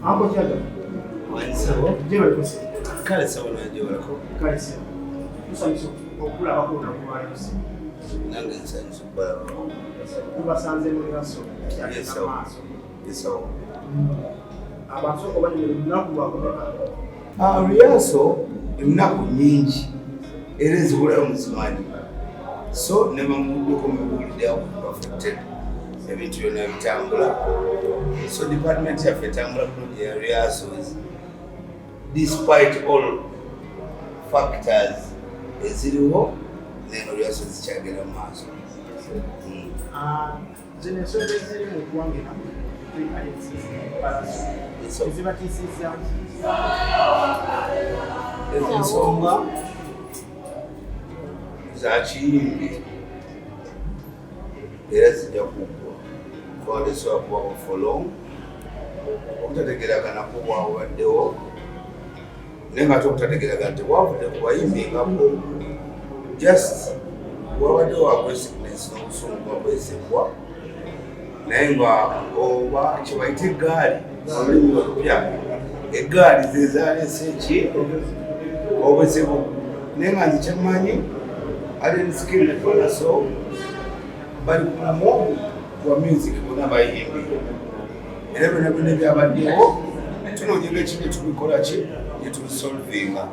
Uncle Jaja. Wansawo. Jebale kusi. Kale sawo najebalako. Kale sawo. Tusanyusa okulabako olunaku lwaleero. Nange nsanyusa okubalabako. Tubasanze mu libaso. Kyagenda maaso. Esawo. Abantu oba ne lunaku lwakumeka. Ah, rehearsal ennaku nnyingi era ezibulayo muzimanyi, so nemamuwuddeko mubuulidde awo perfected ebintu byonna bitambula. So department yaffe etambula bulungi ya rehearsals despite all factors eziriwo, neno rehearsals zikyagenda mu maaso. Ah, zino ensonga eziri mu ggwanga enaku ezibatiisizza? Ezo ensonga za kiyimbi era zijja kuggwa kuba tesobola kubawo for long. Obutategeragana kubwabaddewo, naye nga ate obutategeragana tebwavudde ku bayimbi nga bo, just wabaddewo aggressiveness n'obusungu bwakozesebwa, naye nga oba kyebayita eggaali olulimi olupya, eggaali zezaleese ki obuzibu. Naye nga nze kyemmanyi, Alien Skin ne Pallaso bali ku mulamu gwa music, bonna bayimbi, era byonna byonna ebyabaddewo tunoonya engeri tubikola ki netubisolvinga.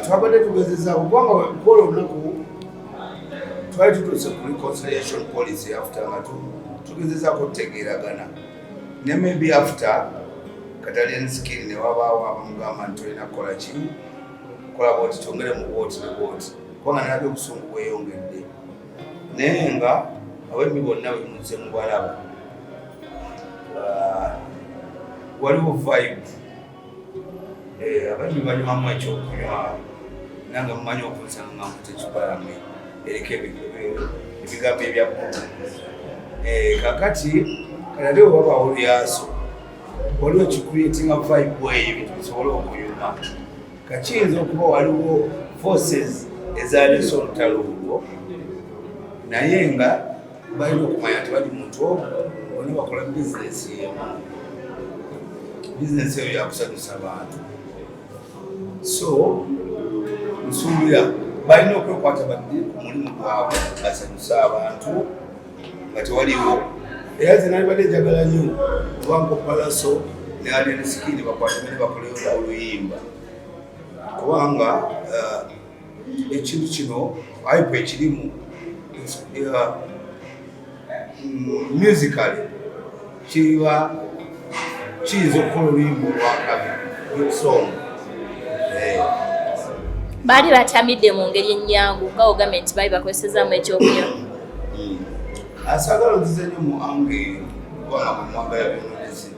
Twabadde tugezezaako kubanga kukola olunaku twali tutuuse ku reconciliation policy after nga tugezezaako okutegeeragana ne maybe after kati Alien Skin ne wabaawo abamugamba nti tolina kukola ki, kola bwoti, twongere mu bwoti ne bwoti, kubanga nalabye obusungu bweyongedde. Naye nga abayimbi bonna bwe muze mubalaba, waliwo vibe. Abayimbi banywamu ekyokunywa, nange mumanyi okunsanga nga nkuta ecupa yange eriko ebigambo ebya bbulu. Kakati kati ate bwe wabaawo lyaso, waliwo ekicreatinga vibe eyo, ebintu bisobole okunyuma. Kakiyinza okuba waliwo forces ezaleese olutalo olwo, naye nga balina okumanya nti bali muntu omu, bonna bakola bizinesi emu, bizinesi eyo yakusanyusa bantu. So nsuubira balina okwekwata badde ku mulimu gwabwe, basanyuse abantu nga tewaliwo. Era nze nalibadde njagala nnyo kubanga Pallaso ne Alien Skin bakwatagane bakoleyo oluyimba, kubanga ekintu kino hype ekirimu musically kiba kiyinza okukola oluyimba olwakabi, good song. Baali batamidde mu ngeri ennyangu nga ogambye nti baali bakozesezaamu ekyokunywa. Asaagala ozize nnyo mu ange eyo, kubanga bwe mwagala byononese,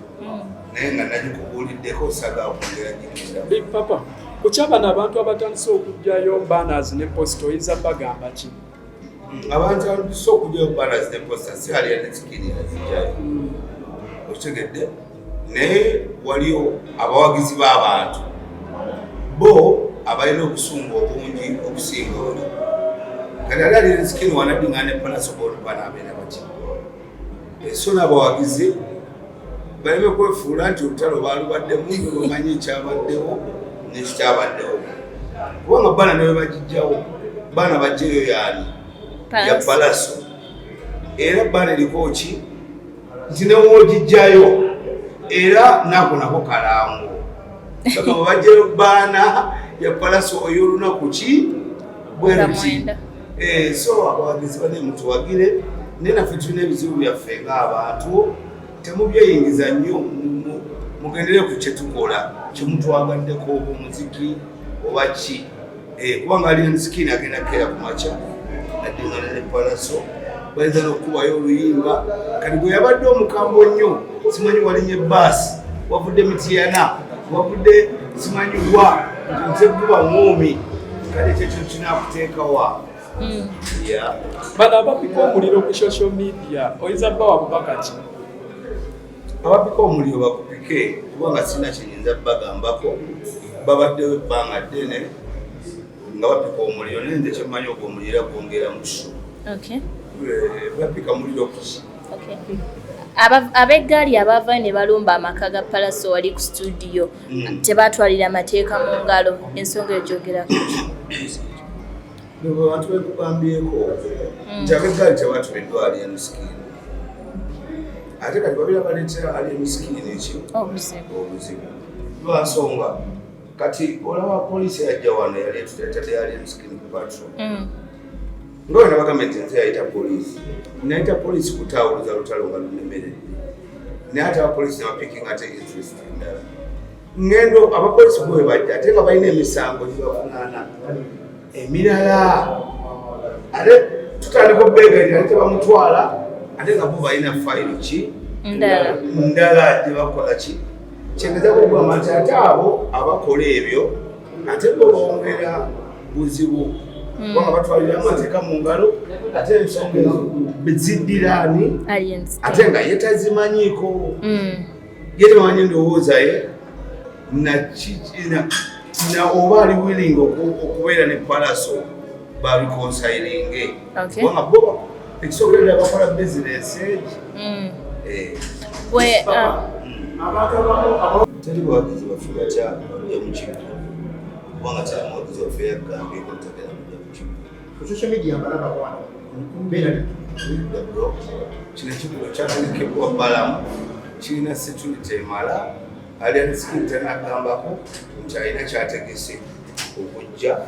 naye nga nagikubuuliddeko, saagala kwongera gigenda. Big Papa, ku kyabano abantu abatandise okuggyayo banners ne poster, oyinza bagamba ki? Abantu abatandise okuggyayo banners ne poster si Alien Skin yazijjayo, okitegedde? Naye waliyo abawagizi b'abantu bo abalina obusungu obungi okusinga oli. Kati ali Alien Skin wanaddinga ne Pallaso banaabeera bati, so n'abawagizi baleme kwefuula nti olutalo baalubaddemu, bamanyi ekyabaddewo nekikyabaddewo, kubanga banner ne bwe bagijjawo, banner bajjeyo yaani ya Pallaso, era banner eriko ki nti newoogijjayo era nako nako kalango kama bwe bajjayo banner ya Pallaso ey'olunaku ki bwe luti. 90. So abawagizi bane mutuwagire, naye naffe tulina ebizibu byaffe ng'abantu, temubyeyingiza nnyo, mugendere ku kyetukola, kyemutwagaddeko, oba omuziki oba ki. Kubanga Alien Skin agenda kukeera ku makya addingana ne Pallaso, bayinza n'okukubayo oluyimba. Kati gwe yabadde omukambo nnyo, simanyi walinye baasi, wavudde Mityana, wavudde simanyi wa, nti nze kuba ŋŋoomi, kale ekyo ekintu kinakuteekawa. Yeah. Bano abapika omuliro ku social media, oyinza bawa bubaka ki? Abapika omuliro bakupike, kubanga sina kyenyinza bagambako. Babaddewo ebbanga ddene nga bapika omuliro, naye nze kyemmanyi ogwo omuliro era gwongera musu. Bapika muliro kuki? Okay. Ab'eggaali abaavayo ne balumba amaka ga Pallaso wali ku studio tebatwalira amateeka mu ngalo, ensonga eyo gyogerako? Abantu bekugambyeko nti ab'eggaali tebatumiddwa Alien Skin, ate kati babeera baleetera Alien Skin eki? Obuzibu. Obuzibu lwansonga kati olaba poliisi yajja wano yali etutadde Alien Skin ku patrol. Nga wena bagambye nti nze yayita poliisi, nayita poliisi kutaawuluza lutalo nga lunemeredde, naye ate abapoliisi nebapikinga ate interest endala. Ngendo abapoliisi bwe bajja ate nga balina emisango gibavunaana emirala, ate tutandika obeegairira, ate tebamutwala, ate nga bo balina fayiro ki? Ndala. Ndala gye bakola ki. Kyengeza kugamba nti ate abo abakola ebyo ate bo bongera buzibu, kubanga batwalira amateeka mu ngalo, ate ensonga ezo ziddiraani Alien Skin. Ate nga ye tazimanyiiko, ye tebamanyi ndowooza ye na oba ali willing okubeera ne Pallaso bareconcilinge, kubanga bo ekisookera bakola bizinesi egi. We, ah, Abantu abamu Teri bawagizi baffe batya kujja mu kigo, kubanga teri muwagizi waffe yagambyeko ntagenda kujja mu kigo. Ku social media mbalaba wano mbeera. Bro, kino ekibuga kyategekebwa balamu, kirina security emala. Alien Skin tanagambako nti alina kyategese okujja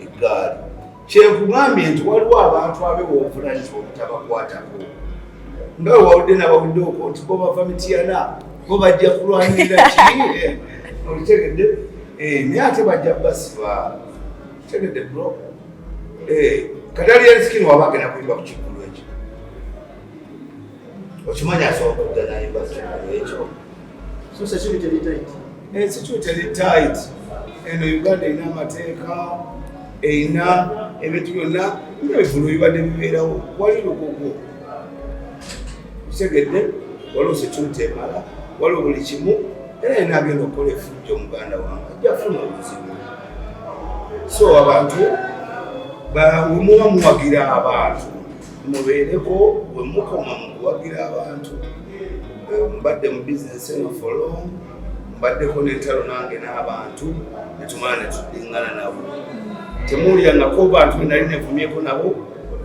eggaali. Kyenkugambye nti waliwo abantu abewa obuvunanyizibwa obutabakwatako, nga wewawudde nabawudde okwo nti bo bava Mityana, bo bajja kulwanirira ki, okitegedde? Naye ate bajja basiba, tegedde bro? Kati Alien Skin waba agenda kuyimba ku kivvulu ekyo, okimanyi asobola okudda nayimba ku kivvulu ekyo. So security eri tight. Security eri tight. Eno Uganda erina amateeka, erina ebintu byonna nga bivulu bibadde bibeerawo. Wali lugogo, kitegedde? Waliwo security emala, waliwo buli kimu, era yina agenda okukola efujjo muganda wange ajja funa obuzibu. So abantu wemuba muwagira abantu, mubeereko we mukoma mu kuwagira abantu. Mbadde mu bizinesi eno for long, mbaddeko n'entalo nange n'abantu netumala netuddingana nabo. Temuwulyangako bantu benali nevumyeko nabo,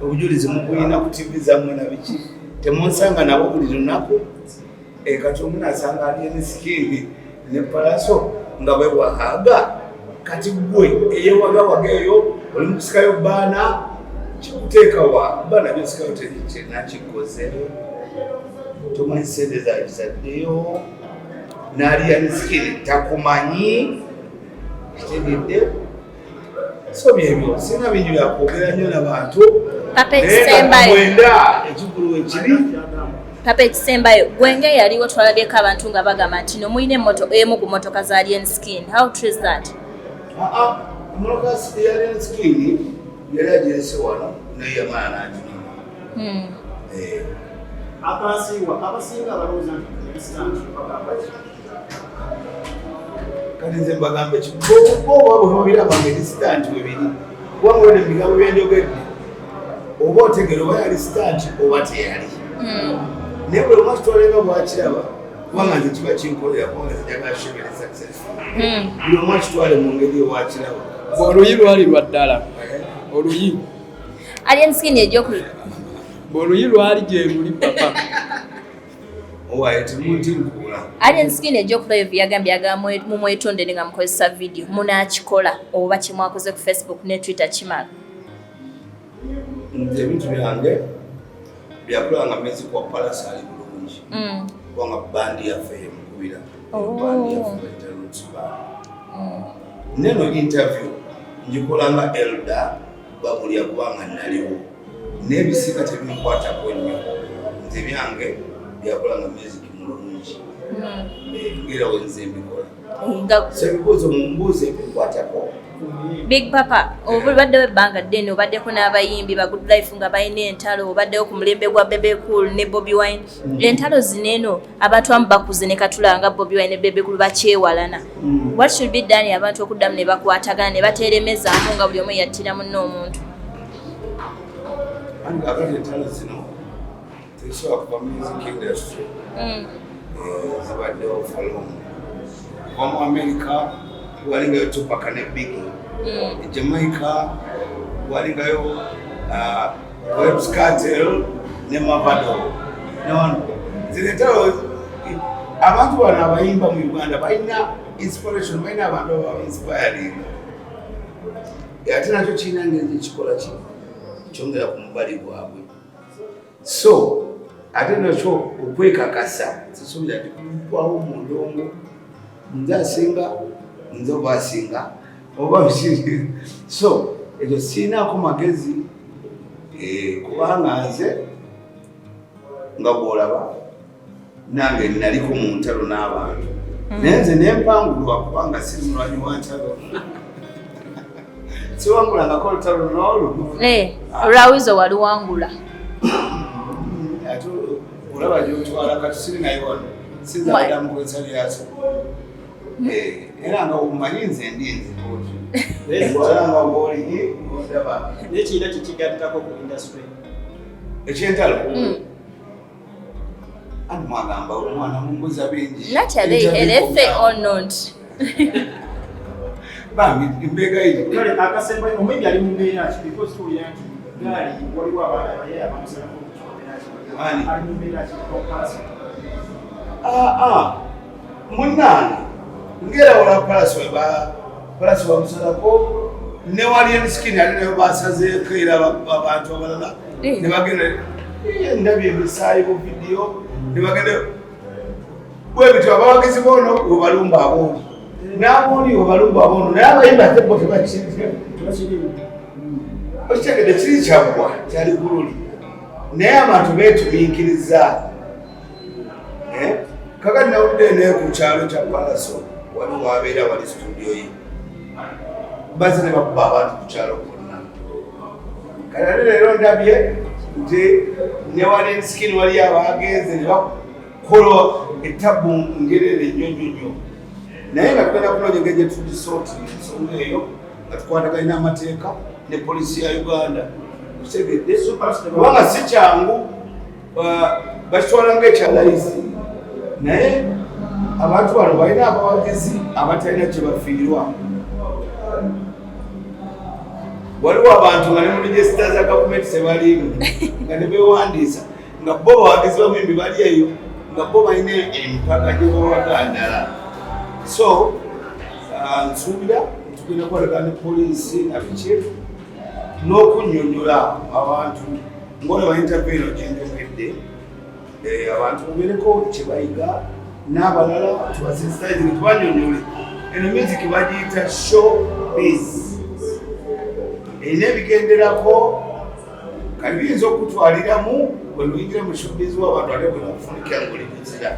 obujulizi mubulina ku TV zammwe nabiki. Temunsanga nabo buli lunaku. Kati omunasanga Alien Skin ne Pallaso nga bwewahaaga, kati gwe eyewagawaga eyo oli mukusikayo baana, kikuteekawa baana byosikayo tenakikoze, tomanyi sente zakizaddeyo n'Alien Skin takumanyi, kitegedde? So byebyo, sina bingi byakwogera nnyo nabantu. Papa, Naye nga ekisembayo. 90 ekivulu ekiri. Papa, ekisembayo, gwenge yaliwo, twalabyeko abantu nga bagamba nti no mulina emu ku motoka za Alien Skin. How true is that? Aa, emotoka ya Alien Skin yali agirese wano, naye yamala n'aginona. Akansiiwa abasinga abalowooza nti ebistanti bagamba ki? Kati nze mbagamba ki? Bo oba bwe babiraba nga eri stunt we biri, kubanga olwo ebigambo byenjogedde oba otegere oba yali stunt oba teyali. Naye buli omu akitwale nga bwakiraba, kubanga nze kiba kinkolera, kubanga nze njagala show ebeere successful. Buli omu akitwale mu ngeri ewakiraba. Oluyi lwali lwa ddala oluyi? Alien Skin ejjoku. Oluyi lwali gye luli, papa. Owaye temuntinkuula. Alien Skin ejjoku live yagambye agamba mumwetondere nga mukozesa video. Munaakikola oba kyemwakoze ku Facebook ne Twitter kimala? Nze ebintu byange byakula nga music wa Pallaso ali bulungi, kubanga bandi yaffe yemukubira. Bandi yaffe bayita Roots Band. Neno interview ngikola nga elder Babulya, kubanga naliwo n'ebisika tebinkwatako nnyo. Nze byange byakola nga music mulungi. Ngera wenze mbikola. Nga So ebibuuzo mumbuuzo ebinkwatako. Big Papa, obaddewo ebbanga ddene, obaddeko n'abayimbi ba Good Life nga balina entalo, obaddewo ku mulembe gwa Bebe Cool ne Bobi Wine. Entalo zino eno abantu abamu bakuze ne katula nga Bobi Wine ne Bebe Cool bakyewalana. What should be done abantu okuddamu ne bakwatagana ne bateeremezaamu nga buli omu yattira munne omuntu? Anti kakati entalo zino Tezisobola kuva mu music industry. Zibaddewo for long. Kuva mu America walingayo Tupac ne Biggie. E Jamaica walingayo Vybz Kartel ne Mavado. Nono zino entalo, abantu bano abayimba mu Uganda balina inspiration, balina abantu ababa inspiring, ate nakyo kirina ngeri gyekikola ki kyongera ku mubali gwabwe. So ate nakyo okwekakasa, sisuubira nti kugwawo mu ndongo, nze asinga, nze oba asinga oba biki. So ekyo siinaako magezi, kubanga nze nga bw'olaba nange naliko mu ntalo n'abantu, naye nze nempangulwa kubanga siri mulwanyi wa ntalo, siwangulangako olutalo n'olumu. Olwawizo waluwangula. Ate olaba gyotwala kati siri naye wano, sinza Why? mukozesa lyaso. Era nga omanyi nze ndi nze era nga bwoli ondaba. Naye kirina kyekigattako ku industry? Ekyentalo? Anti mwagamba omwana mumbuza bingi. Not are they healthy or not? Bambi mbegayiridde. Kale akasemba, omuyimbi ali mu mbeera ki? Because tuwulira nti gaali waliwo abaana abaye abamusalako ku kikomera. Ani? Ali mu mbeera ki Pallaso? Aa, munnange, ngera wala Pallaso weba Pallaso bamusalako, ne wali Alien Skin ali nayo basazeeko, era abantu abalala ne bagenda. Ndabye emisaayi mu vidiyo, ne bagenda bwebityo. Abawagizi boono webalumba abooli, n'abooli webalumba aboono, naye abayimba ate bo tebakirimu. Tebakirimu. Okitegedde? Kiri kyaggwa, kyali gululi, naye abantu beetumiikiriza. Eh? Kakati nawulidde naye ku kyalo kya Pallaso wali wabeera, wali studio ye, baze ne bakuba abantu ku kyalo kwonna. Kati ate leero ndabye nti ne wali Skin wali abagenze ne bakola ettabu ngerere nnyo nnyo nnyo, naye nga tugenda kunoonya engeri gye tugisooti ensonga eyo nga tukwataganye n'amateeka ne poliisi ya Uganda. Okitegedde? Kubanga si kyangu, bakitwala ngaekyalayisi, naye abantu bano balina abawagizi abatalina kye bafiirwa. Waliwo abantu nga ne mu register za gavumenti tebaliimu, nga ne bewandiisa nga bo bawagizi bamwimbi bali eyo, nga bo balina empaka gye bawaga ndala. So nsuubira tugenda kukolagana ne poliisi na biki n'okunnyonnyola abantu ng'olaba interview eno gyenjogedde. Abantu babeereko kye bayiga n'abalala tubasensitizing, tubanyonyole eno music bagiyita show biz, erina ebigenderako. Kati biyinza okutwaliramu bwe luyingira mu showbiz w'abantu, ate bwe nakufunikira ng'oli muzira.